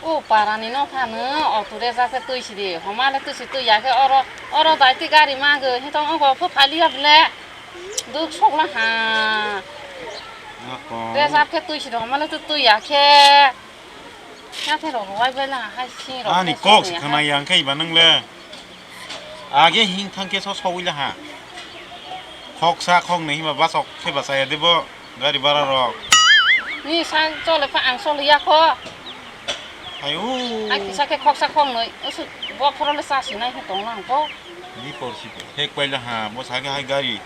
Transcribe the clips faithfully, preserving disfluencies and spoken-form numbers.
O parani nokha no auto reserve khe twi sidi, homale twi si twi ya khe oro, oro dai twi gari ma gwi, hitong ongko phu phali ya bwle. Duk sokla ha. Ako. Reserve khe twi sidi, homale twi twi ya khe. Yathai rok rwai bai la hai sing rok. Ani khe kok song se ya khana ha. Yang khe iba nang le. Age hing thang khe so sogwi la ha. Khoksa khoknwi hima bachok khe bachaya de bo gari bara rok. Ni sa chole pha ang chole ya kho. Ayo. Ai kisa khe khoksa khoknwi usu bo phoro le sa sinai khe tong lang kho. Ni por si phek pai la ha bo sa khe hai gari.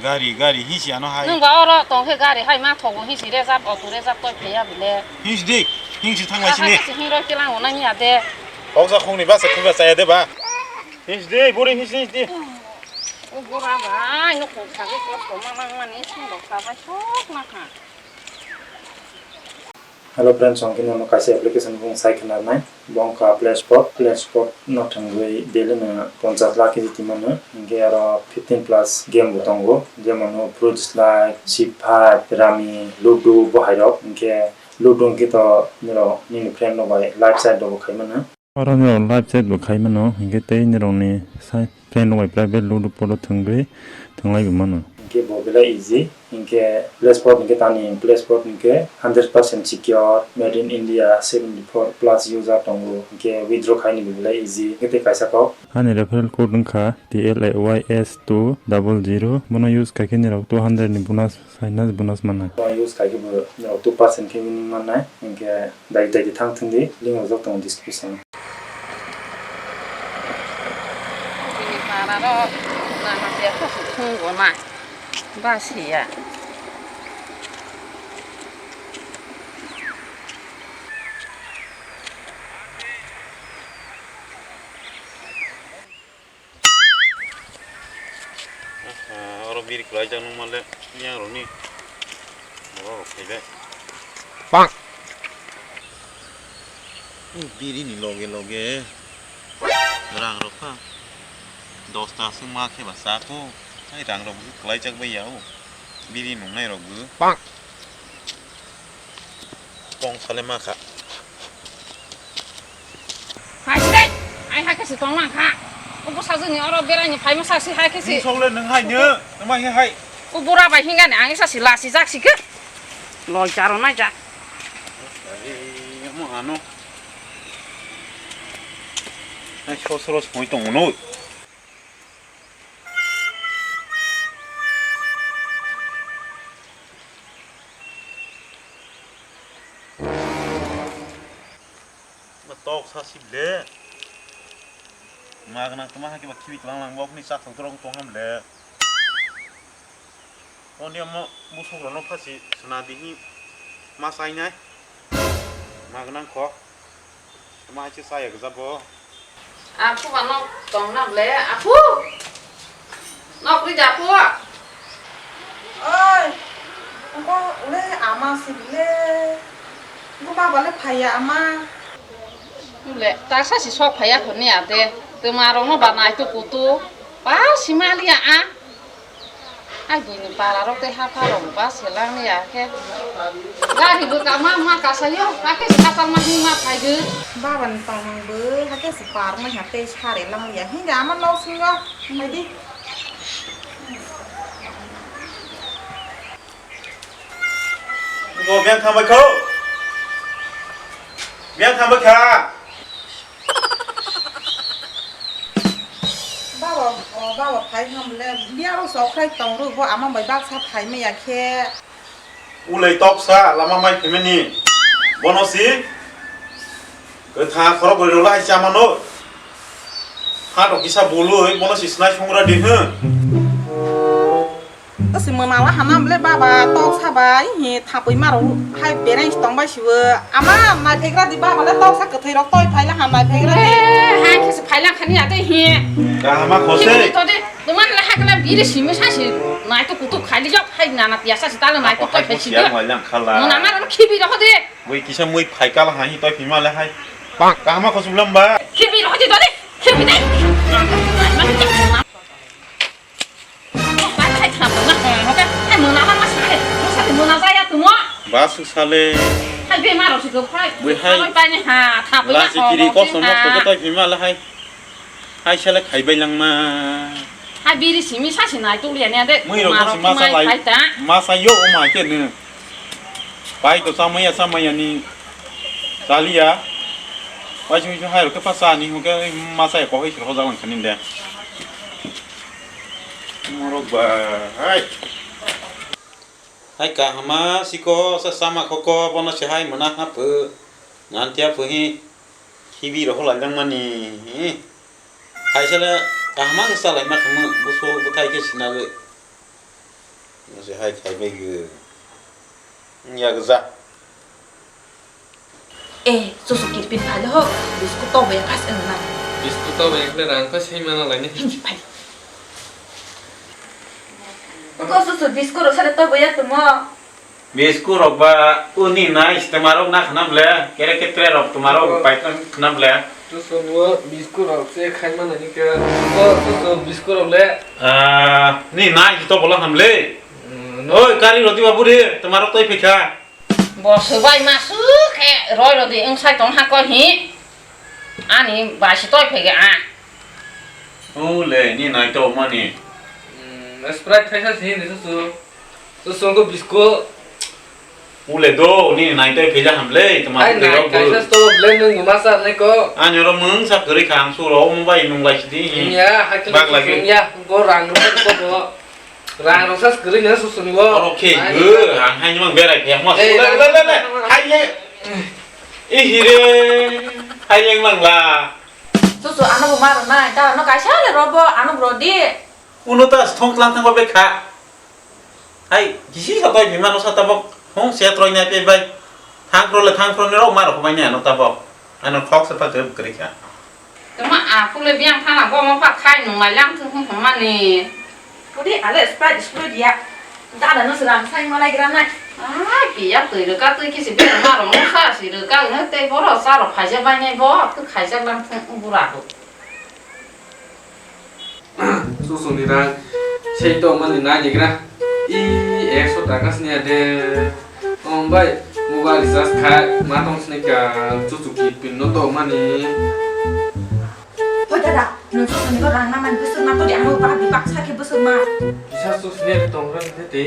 Gari, gari, hisi ano hai. Nwng ba oro tong khe gari hai ma thogo hisi reserve, auto reserve toi pheya bile. Hisi di, hisi thang lai sini. Hisi hingroi tilang ona ni ade. Khoksa khoknwi basa khoksa chaya de ba. Hisi di, buri hisi, hisi di. O bura bai, no khoksa khe kosto ma nang mani sing rok sa bai sok na kha. Hello friends, chwng khe nono kaisa application bung sai khna nai. Bo wngkha Play Sport. Play Sport no thwngwi daily no ponchas lakh kg twi mano. Hinkhe aro fifteen plus game bo tongo. Jemon no Fruit Slide, Sea Fight, Rummy, Ludo bo hai rok. Hinkhe Ludo hinkhe to nini friend rok bai live chat rok bo khai mano. Oro nirok live chat bo khai mano, hinkhe tei nirokni side friend rok bai private ludo podo thwngwi thwnglai bo mano. Hinkhe bo belai easy, hinkhe Play Sport hinkhe tani Play Sport hinkhe hundred percent secure, made in India, seventy four plus user tongo, hinkhe withdraw khaini bo belai easy, hinkhe tei kaisa kok. Ani referral code wngkha T L A Y S two double zero, bono use khai khe nirok two hundred ni bonus, sign bonus mannai. Bono use khai khe bo nirok two percent khe winning mannai, hinkhe Dai dai di thang thung di, link rok joto description. Bini para ro na na tia ko su thung go na. Ba si ya. Aha, oro biri kwlaijak nung male yang rokni borok rok phaibai. Pak. Biri ni loge loge rang rok pha dosta aswk ma khe ba cha kho. Hai rang rok bo kwlaijak bai ya o biri nungnai rok bo. Pak. Tong sale ma kha. Hai si dai. Ai hai khe si tong lang kha. O bwsajwk ni oro berai ni phai ma sa si hai khe si. Ni sok le nung hai nyo. Nung ma hai hai. O bura bai hinga ni ang isa si la si jak si khe. Loi charo nai jak. Ai mo ano. Ai so so ro soi tong no. Tok sa sib le. Magna tuma hake ba khibi tlang lang bok ni sak tok rong tong ham le. Oni amo busuk rano phasi suna dihi ma sai nai. Magna kho. Ma chi sai ga bo. Aku ba nok tong na le aku. Nok ri ja aku. Oi. Ko le ama si le. Ko baba le phaya ama. Le ta sa si sok phaya khoni ade. Tuma rong no ba nai tu kutu. Ba si ma li a. Ai buini para rok tei hapha rok ba se lang ya khe. Gari bo kama ma kasayo, hakhe se hachal ma hima phai gwi. Baba ni tongmung bo hakhe se par ma ha tei sare lang ya. Hinga ama nok singo. Hai di. Bo biang thang bai kho. Biang thang bai kha. Baba, o baba phai ham le, biaro sok khai tong ru bo ama bai baksa phai me ya khe. Ulai toksa lama mai phimani. Bono si. Kwtha khorok gori rwla hai chamano. Phatok kisa bului, bono si snai songra di hwn. Tasi mwnala hana bole baba toksa bai hi thapui maro hai bereng tong bai sibo. Ama nai phegra di baba le toksa kwthwi rok toi phaila ha nai phegra di. Eh, hai khe se phaila khani ate hi. Kahama khose. Hi to de, tuman le hakla biri simi sa si nai to kutuk khali jok hai nana piasa si tala nai to toi phai si. Mona maro khibi rok de. Bui kisa mui phaikal hai toi phima le hai. Kahama khosum lamba. Khibi rok de to de. Khibi de. Ba swk sale. Bui hai. Lachi kiri kosom mokto khe twi phima le hai. Hai sele khaibai langma. Hai biri simi sasi nai tuliya ne de. Mui rok masa lai. Masa yo o ma khe ne. Pai to samaya samaya ni. Chaliya. Pai simi hai rok khe pasa ni hokhe masa ya kohoi sir hojak lang khanin de. Morok ba hai. Hai kahama siko sa sama khoko bono se hai mona hapu ngantia puhi hibi roho laijang mani. Hai sele kahama ke salai ma khamu buso buthai ke sinagwi. Bono se hai khai bai gwi. Ya gza. Eh, susu kirpin phale ho, biskut to bai phas eng na. Biskut to bai le rang phas hei mana lai ni. Hindi phai. Ko susu biskut ro sare to bai ya tumo. Biskut rok ba uni nai, tuma rok na khana ble, kere ketre rok tuma rok pai khana ble. Susu nuo biskut rok se khai mana ni ke. Ko susu biskut rok le. Ah, ni nai to bola ham le. Oi, kari roti babu re, tuma rok toi phikha. Bo swbai ma su khe roi rodi wng sai tong ha koi hi. Ani bai si toi phege a. O le, ni nai to mani. Mm, Sprite thaisa si ni susu. Susu ko biskut. O le do, ni nai to phila ham le, tuma. Ai ko nai rok kaisa bu. Sto le nung ma sa ne ko. Ani ro mung sa kari khang su ro mo bai nung lai si di. Ya, hakil. Bag lagi. Ya, ko rang ro ko bo. Rang rok sa kwrwi no susu ni bo. Oro khe gw, ang hai mang berai khe ma. Eh, le, le, le, le. Hai ye. Ih, hire. Hai yang mang la. Susu ano bo maro nai, ta ano kaisa le robo, ano bro di. Uno ta thong tlang thang ba bekha. Hai, kisi sa bai bima no sa tabok. Thong se troi nai pe bai. Thang pro le thang pro ni ro maro ko bai nai ano tabok. Ano khok se pa kwrwi kwrwi kha. Tama aku le biang thana bo mo pha khai nung lai lang thung hung hung mani. Pudi ale Sprite slo dia. Dada no srang sai malai gra nai. Ai, piya twi rwka twi kisi be ma rong sa si rwka no tei boro sa ro phaija bai nai bo tu khaijak lang thung bura ho. Susu ni rang sei to mani nai digra. I ekso taka sini ade. Om bai, mobile recharge khai ma tong sini ka chuchu ki pin no to mani. Hoi dada, nung susu ni rang na mani busur ma to di amo ba di baksa ke busur ma. Kisa susu ni tongra te te.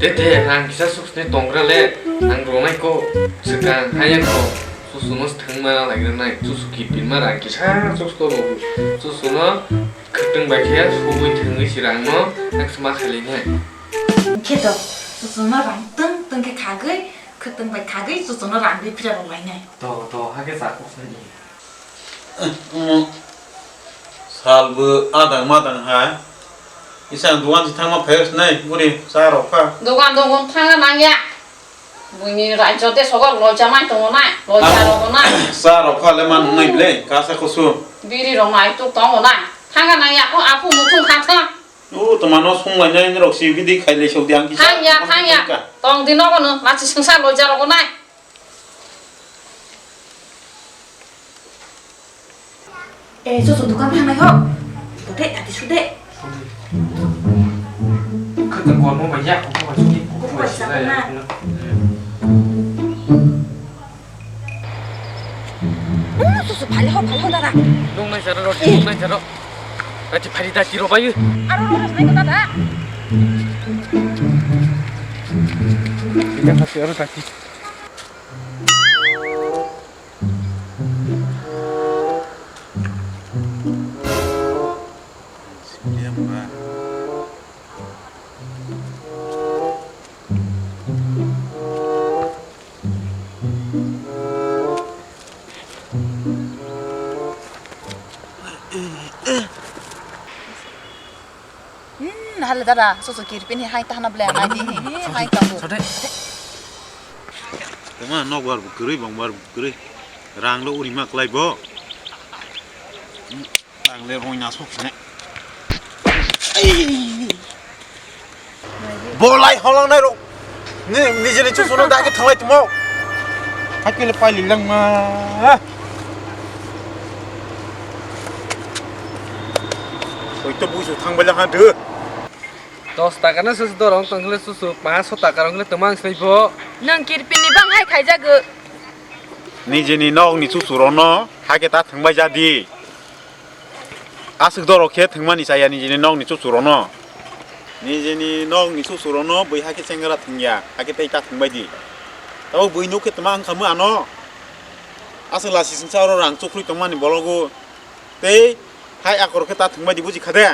Te te, rang kisa susu ni tongra le, ang ronai ko, sekang hayang ko. Susu no thang ma lai nai, susu ki pin ma rang kisa susu to ro. Susu no Khwtwng bai khe sugwi thwngwi si rangno nang sma khailai nai. Khe to, susu no rang twng twng khe khagwi, khwtwng bai khagwi susu no rangwi phira rw lai nai. To, to, hakhe cha kok sani. Salbo adang madang hai. Isang dugan si thangma phayos nai, buri cha rok kha. Dugan dugun thangna nangya. Buini rajyo de sogo loja mai tongo nai, loja rogo nai. Cha rok kha le man nai ble, kasa kusu. Biri rok mai tuk tongo nai. Thangna nangya, o apu muthung kha thang. O, toma no sung lai nai rok si bidi khai le sok di ang kisa. Thangya, thangya. Tong di nogo no, machi sungsa loja rogo nai. Eh, susu dukan thang nai ho. Dode, tati sude. Khwtwng kormo bai yak, kok bai sude, kok bai sila ya. Hmm, susu phali ho, phali ho dada. Nung nai jaro, roti nung nai jaro. Tati phali tati ro bayu. Aro ro nai ko dada. Ika tati aro tati. Hmm, hale dada, susu kirpin hi hai tahana ble, hai di hi, hi, hai tabu. Sode. Tama nok bar bu kwrwi, bang bar bu kwrwi. Rang lo uri ma klai bo. Hmm, rang le roi na sok sine. Ai. Bolai holang nai ro. Ni, nijini chuchunu dagi thanglai tumo. Hakile paili langma. Oi to busu thangbai lang ha de. Dos taka na susu dorong tongkhle susu, panch so taka rong le tomang sai bo. Nang kirpin ni bang hai khaijago. Nijini nokni chuchurokno hakhe ta thwngbai ja di. Aswk dorok khe thwngmani chaya nijini nokni chuchurokno. Nijini nokni chuchurokno bui hakhe chengra thwngya, hakhe tei ta thwngbai di. Tabuk bui nuk khe tma wngkha mw ano? Aswk lasi singsa oro rang chukrwi tongmani bologo. Tei hai akor khe ta thwngbai di, buji kha de?